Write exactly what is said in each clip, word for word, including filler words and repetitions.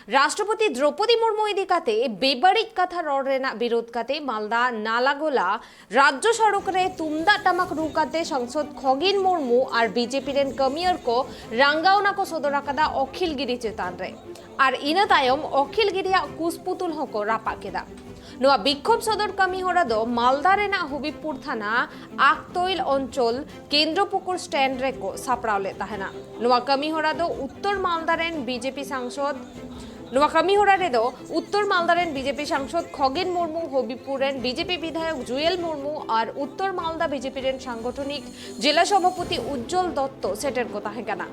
ᱨᱟᱥᱴᱨᱚᱯᱚᱛᱤ ᱫᱨᱚᱯᱚᱫᱤ ᱢᱩᱨᱢᱩ ᱤᱫᱤ ᱠᱟᱛᱮ ᱵᱮᱵᱟᱹᱲᱤᱡ ᱠᱟᱛᱷᱟ ᱨᱚᱲ ᱨᱮᱱᱟᱜ ᱵᱤᱨᱳᱫ ᱠᱟᱛᱮ ᱢᱟᱞᱫᱟ ᱱᱟᱞᱟᱜᱚᱞᱟ ᱨᱟᱡᱽᱡᱚ ᱥᱚᱲᱚᱠ ᱨᱮ ᱛᱩᱢᱫᱟᱜ ᱴᱟᱢᱟᱠ ᱨᱩ ᱠᱟᱛᱮ ᱥᱟᱝᱥᱚᱫ ᱠᱷᱚᱜᱮᱱ ᱢᱩᱨᱢᱩ ᱟᱨ ᱵᱤᱡᱮᱯᱤ ᱨᱮᱱ ᱠᱟᱹᱢᱤᱭᱟᱹᱨ ᱠᱚ ᱨᱟᱸᱜᱟᱣᱱᱟ ᱠᱚ ᱥᱚᱫᱚᱨ ᱟᱠᱟᱫᱟ ᱚᱠᱷᱤᱞ ᱜᱤᱨᱤ ᱪᱮᱛᱟᱱ ᱨᱮ᱾ ᱟᱨ ᱤᱱᱟᱹ ᱛᱟᱭᱚᱢ ᱚᱠᱷᱤᱞ ᱜᱤᱨᱤᱭᱟᱜ ᱠᱩᱥᱯᱩᱛᱩᱞ ᱦᱚᱸᱠᱚ ᱨᱟᱯᱟᱜ ᱠᱮᱫᱟ᱾ ᱱᱚᱣᱟ ᱵᱤᱠᱠᱷᱳᱵ ᱥᱚᱫᱚᱨ ᱠᱟᱹᱢᱤ ᱦᱚᱨᱟ ᱫᱚ ᱢᱟᱞᱫᱟ ᱨᱮᱱᱟᱜ ᱦᱚᱵᱤᱵᱽᱯᱩᱨ ᱛᱷᱟᱱᱟ ᱟᱠᱛᱳᱭᱞ ᱚᱧᱪᱚᱞ ᱠᱮᱱᱫᱨᱚᱯᱩᱠᱩᱨ ᱥᱴᱮᱱᱰ ᱨᱮᱠᱚ ᱥᱟᱯᱲᱟᱣ ᱞᱮᱫ ᱛᱟᱦᱮᱱᱟ᱾ ᱱᱚᱣᱟ ᱠᱟᱹᱢᱤ ᱦᱚᱨᱟ ᱫᱚ ᱩᱛᱛᱚᱨ ᱢᱟᱞᱫᱟ ᱨᱮᱱ ᱵᱤᱡᱮᱯᱤ ᱥᱟᱝᱥᱚᱫ ᱱᱚᱣᱟ ᱠᱟᱹᱢᱤ ᱦᱚᱨᱟ ᱨᱮᱫᱚ ᱩᱛᱛᱚᱨ ᱢᱟᱞᱫᱟ ᱨᱮᱱ ᱵᱤᱡᱮᱯᱤ ᱥᱟᱝᱥᱚᱫ ᱠᱷᱚᱜᱮᱱ ᱢᱩᱨᱢᱩ, ᱦᱚᱵᱤᱵᱽᱯᱩᱨ ᱨᱮᱱ ᱵᱤᱡᱮᱯᱤ ᱵᱤᱫᱷᱟᱭᱚᱠ ᱡᱩᱭᱮᱞ ᱢᱩᱨᱢᱩ ᱟᱨ ᱩᱛᱛᱚᱨ ᱢᱟᱞᱫᱟ ᱵᱤᱡᱮᱯᱤ ᱨᱮᱱ ᱥᱟᱝᱜᱚᱴᱷᱚᱱᱤᱠ ᱡᱮᱞᱟ ᱥᱚᱵᱷᱟᱯᱚᱛᱤ ᱩᱡᱡᱚᱞ ᱫᱚᱛᱛᱚ ᱥᱮᱴᱮᱨ ᱠᱚ ᱛᱟᱦᱮᱸ ᱠᱟᱱᱟ᱾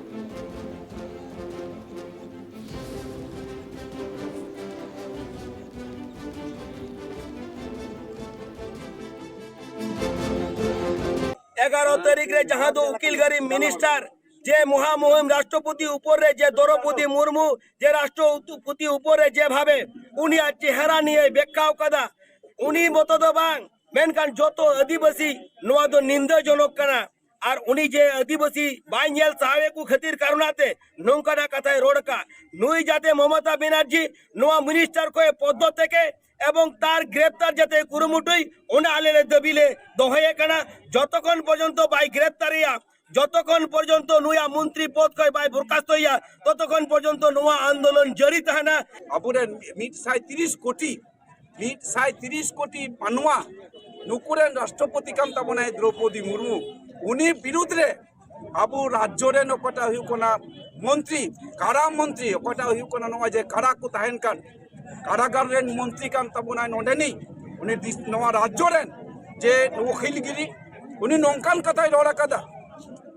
ᱮᱜᱟᱨᱚ ᱛᱟᱹᱨᱤᱠᱷ ᱨᱮ ᱡᱟᱦᱟᱸ ᱫᱚ ᱩᱠᱤᱞ ᱜᱟᱹᱨᱤ ᱢᱤᱱᱤᱥᱴᱟᱨ ᱡᱮ ᱢᱚᱦᱟ ᱢᱩᱦᱤᱢ ᱨᱟᱥᱴᱨᱚᱯᱚᱛᱤ ᱩᱯᱚᱨ ᱨᱮ ᱡᱮ ᱫᱨᱚᱯᱚᱫᱤ ᱢᱩᱨᱢᱩ ᱡᱮ ᱨᱟᱥᱴᱨᱚᱯᱚᱛᱤ ᱩᱯᱚᱨ ᱨᱮ ᱡᱮ ᱵᱷᱟᱵᱮ ᱩᱱᱤᱭᱟᱜ ᱪᱮᱦᱨᱟ ᱱᱤᱭᱮ ᱵᱮᱠᱠᱷᱟᱣ ᱠᱟᱫᱟ, ᱩᱱᱤ ᱢᱚᱛᱚ ᱫᱚ ᱵᱟᱝ, ᱢᱮᱱᱠᱷᱟᱱ ᱡᱚᱛᱚ ᱟᱹᱫᱤᱵᱟᱹᱥᱤ ᱱᱚᱣᱟ ᱫᱚ ᱱᱤᱱᱫᱟᱹᱡᱚᱱᱚᱠ ᱠᱟᱱᱟ᱾ ᱟᱨ ᱩᱱᱤ ᱡᱮ ᱟᱹᱫᱤᱵᱟᱹᱥᱤ ᱵᱟᱭ ᱧᱮᱞ ᱥᱟᱦᱟᱣᱮᱫ ᱠᱚ ᱠᱷᱟᱹᱛᱤᱨ ᱠᱟᱨᱚᱱᱟᱛᱮ ᱱᱚᱝᱠᱟᱱᱟᱜ ᱠᱟᱛᱷᱟᱭ ᱨᱚᱲ ᱟᱠᱟᱫ, ᱱᱩᱭ ᱡᱟᱛᱮ ᱢᱚᱢᱚᱛᱟ ᱵᱮᱱᱟᱨᱡᱤ ᱱᱚᱣᱟ ᱢᱤᱱᱤᱥᱴᱟᱨ ᱠᱷᱚᱱ ᱯᱚᱫᱽᱫᱚᱛᱮᱠᱮ ᱮᱵᱚᱝ ᱛᱟᱨ ᱜᱨᱮᱯᱛᱟᱨ ᱡᱟᱛᱮ ᱠᱩᱨᱩᱢᱩᱴᱩᱭ, ᱚᱱᱟ ᱟᱞᱮ ᱞᱮ ᱫᱟᱹᱵᱤ ᱞᱮ ᱫᱚᱦᱚᱭᱮᱫ ᱠᱟᱱᱟ᱾ ᱡᱚᱛᱚᱠᱷᱚᱱ ᱯᱚᱨᱡᱚᱱᱛᱚ ᱵᱟᱭ ᱜᱨᱮᱯᱛᱟᱨᱮᱭᱟ, ᱡᱚᱛᱚᱠᱷᱚᱱ ᱯᱚᱨᱡᱚᱱᱛᱚ ᱱᱩᱭᱟᱜ ᱢᱚᱱᱛᱨᱤ ᱯᱚᱫᱽ ᱠᱷᱚᱱ ᱵᱟᱭ ᱵᱚᱨᱠᱟᱥᱛᱚᱭᱟ, ᱛᱚᱛᱚᱠᱷᱚᱱ ᱯᱚᱨᱡᱚᱱᱛᱚ ᱱᱚᱣᱟ ᱟᱱᱫᱳᱞᱚᱱ ᱡᱟᱹᱨᱤ ᱛᱟᱦᱮᱱᱟ᱾ ᱟᱵᱚᱨᱮᱱ ᱢᱤᱫ ᱥᱟᱭ ᱛᱤᱨᱤᱥ ᱠᱳᱴᱤ, ᱢᱤᱫ ᱥᱟᱭ ᱛᱤᱨᱤᱥ ᱠᱳᱴᱤ ᱢᱟᱱᱣᱟ, ᱱᱩᱠᱩᱨᱮᱱ ᱨᱟᱥᱴᱨᱚᱯᱚᱛᱤ ᱠᱟᱱ ᱛᱟᱵᱚᱱᱟᱭ ᱫᱨᱚᱯᱚᱫᱤ ᱢᱩᱨᱢᱩ᱾ ᱩᱱᱤ ᱵᱤᱨᱩᱫᱽ ᱨᱮ ᱟᱵᱚ ᱨᱟᱡᱽᱡᱚ ᱨᱮᱱ ᱚᱠᱚᱭᱴᱟᱜ ᱦᱩᱭᱩᱜ ᱠᱟᱱᱟ ᱢᱚᱱᱛᱨᱤ, ᱠᱟᱨᱟ ᱢᱚᱱᱛᱨᱤ, ᱚᱠᱚᱭᱴᱟᱜ ᱦᱩᱭᱩᱜ ᱠᱟᱱᱟ ᱱᱚᱣᱟ ᱡᱮ ᱠᱟᱨᱟ ᱠᱚ ᱛᱟᱦᱮᱱ ᱠᱟᱱ, ᱠᱟᱨᱟᱜᱟᱨ ᱨᱮᱱ ᱢᱚᱱᱛᱨᱤ ᱠᱟᱱ ᱛᱟᱵᱚᱱᱟᱭ ᱱᱚᱰᱮᱱᱤᱡ, ᱩᱱᱤ ᱫᱤᱥ-, ᱱᱚᱣᱟ ᱨᱟᱡᱽᱡᱚ ᱨᱮᱱ ᱡᱮ ᱱᱩᱠᱤᱞ ᱜᱤᱨᱤ, ᱩᱱᱤ ᱱᱚᱝᱠᱟᱱ ᱠᱟᱛᱷᱟᱭ ᱨᱚᱲ ᱟᱠᱟᱫᱟ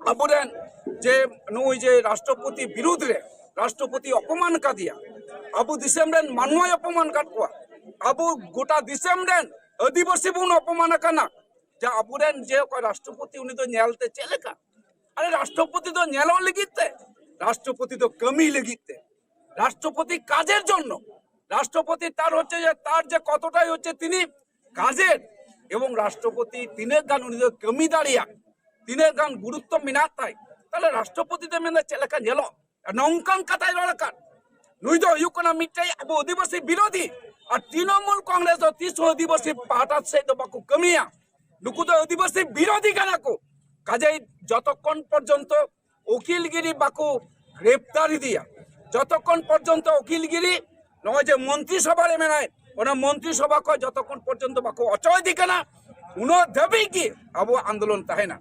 ᱟᱵᱚᱨᱮᱱ ᱡᱮ ᱱᱩᱭ ᱡᱮ ᱨᱟᱥᱴᱨᱚᱯᱚᱛᱤ ᱵᱤᱨᱩᱫᱽ ᱨᱮ, ᱨᱟᱥᱴᱨᱚᱯᱚᱛᱤ ᱚᱯᱚᱢᱟᱱ ᱠᱟᱫᱮᱭᱟ᱾ ᱟᱵᱚ ᱫᱤᱥᱚᱢ ᱨᱮᱱ ᱢᱟᱱᱣᱟᱭ ᱚᱯᱚᱢᱟᱱ ᱠᱟᱫ ᱠᱚᱣᱟ᱾ ᱟᱵᱚ ᱜᱚᱴᱟ ᱫᱤᱥᱚᱢ ᱨᱮᱱ ᱟᱹᱫᱤᱵᱟᱹᱥᱤ ᱵᱚᱱ ᱚᱯᱚᱢᱟᱱ ᱟᱠᱟᱱᱟ᱾ ᱡᱮ ᱟᱵᱚᱨᱮᱱ ᱡᱮ ᱚᱠᱚᱭ ᱨᱟᱥᱴᱨᱚᱯᱚᱛᱤ, ᱩᱱᱤ ᱫᱚ ᱧᱮᱞᱛᱮ ᱪᱮᱫ ᱞᱮᱠᱟ? আরে রাষ্ট্রপতি তো ᱧᱮᱞᱚᱜ ᱞᱟᱹᱜᱤᱫ ᱛᱮ, রাষ্ট্রপতি তো ᱠᱟᱹᱢᱤ ᱞᱟᱹᱜᱤᱫ ᱛᱮ, রাষ্ট্রপতি কাজের জন্য। রাষ্ট্রপতি তার হচ্ছে যে তার যে কতটাই হচ্ছে তিনি কাজের, এবং রাষ্ট্রপতি ᱛᱤᱱᱟᱹᱜ ᱜᱟᱱ ᱩᱱᱤ ᱫᱚ ᱠᱟᱹᱢᱤ ᱫᱟᱲᱮᱭᱟᱜ, ᱛᱤᱱᱟᱹᱜ ᱜᱟᱱ ᱜᱩᱨᱩᱛᱛᱚ ᱢᱮᱱᱟᱜ ᱛᱟᱭ, ᱛᱟᱦᱞᱮ ᱨᱟᱥᱴᱨᱚᱯᱚᱛᱤ ᱫᱚ ᱢᱮᱱᱫᱟ ᱪᱮᱫ ᱞᱮᱠᱟ ᱧᱮᱞᱚᱜ? ᱟᱨ ᱱᱚᱝᱠᱟᱱ ᱠᱟᱛᱷᱟᱭ ᱨᱚᱲ ᱟᱠᱟᱫ᱾ ᱱᱩᱭ ᱫᱚ ᱦᱩᱭᱩᱜ ᱠᱟᱱᱟ ᱢᱤᱫᱴᱮᱡ ᱟᱵᱚ ᱟᱹᱫᱤᱵᱟᱹᱥᱤ ᱵᱤᱨᱳᱫᱷᱤ᱾ ᱟᱨ ᱛᱨᱤᱱᱚᱢᱩᱞ ᱠᱚᱝᱜᱨᱮᱥ ᱫᱚ ᱛᱤᱥ ᱦᱚᱸ ᱟᱹᱫᱤᱵᱟᱹᱥᱤ ᱯᱟᱦᱴᱟ ᱥᱮᱫ ᱫᱚ ᱵᱟᱠᱚ ᱠᱟᱹᱢᱤᱭᱟ᱾ ᱱᱩᱠᱩ ᱫᱚ ᱟᱹᱫᱤᱵᱟᱹᱥᱤ ᱵᱤᱨᱳᱫᱷᱤ ᱠᱟᱱᱟ ᱠᱚ᱾ ᱠᱟᱡᱮᱭ ᱡᱚᱛᱚᱠᱷᱚᱱ ᱯᱚᱨᱡᱚᱱᱛᱚ ᱩᱠᱤᱞ ᱜᱤᱨᱤ ᱵᱟᱠᱚ ᱜᱨᱮᱯᱛᱟᱨ ᱤᱫᱤᱭᱟ, ᱡᱚᱛᱚᱠᱷᱚᱱ ᱯᱚᱨᱡᱚᱱᱛᱚ ᱩᱠᱤᱞ ᱜᱤᱨᱤ ᱱᱚᱜᱼᱚᱭ ᱡᱮ ᱢᱚᱱᱛᱨᱤ ᱥᱚᱵᱷᱟ ᱨᱮ ᱢᱮᱱᱟᱭ, ᱚᱱᱟ ᱢᱚᱱᱛᱨᱤ ᱥᱚᱵᱷᱟ ᱠᱷᱚᱱ ᱡᱚᱛᱚᱠᱷᱚᱱ ᱯᱚᱨᱡᱚᱱᱛᱚ ᱵᱟᱠᱚ ᱚᱪᱚᱜ ᱤᱫᱤ ᱠᱟᱱᱟ, ᱩᱱᱟᱹᱜ ᱫᱷᱟᱹᱵᱤᱡ ᱜᱮ ᱟᱵᱚᱣᱟᱜ ᱟᱱᱫᱳᱞᱚᱱ ᱛᱟᱦᱮᱱᱟ᱾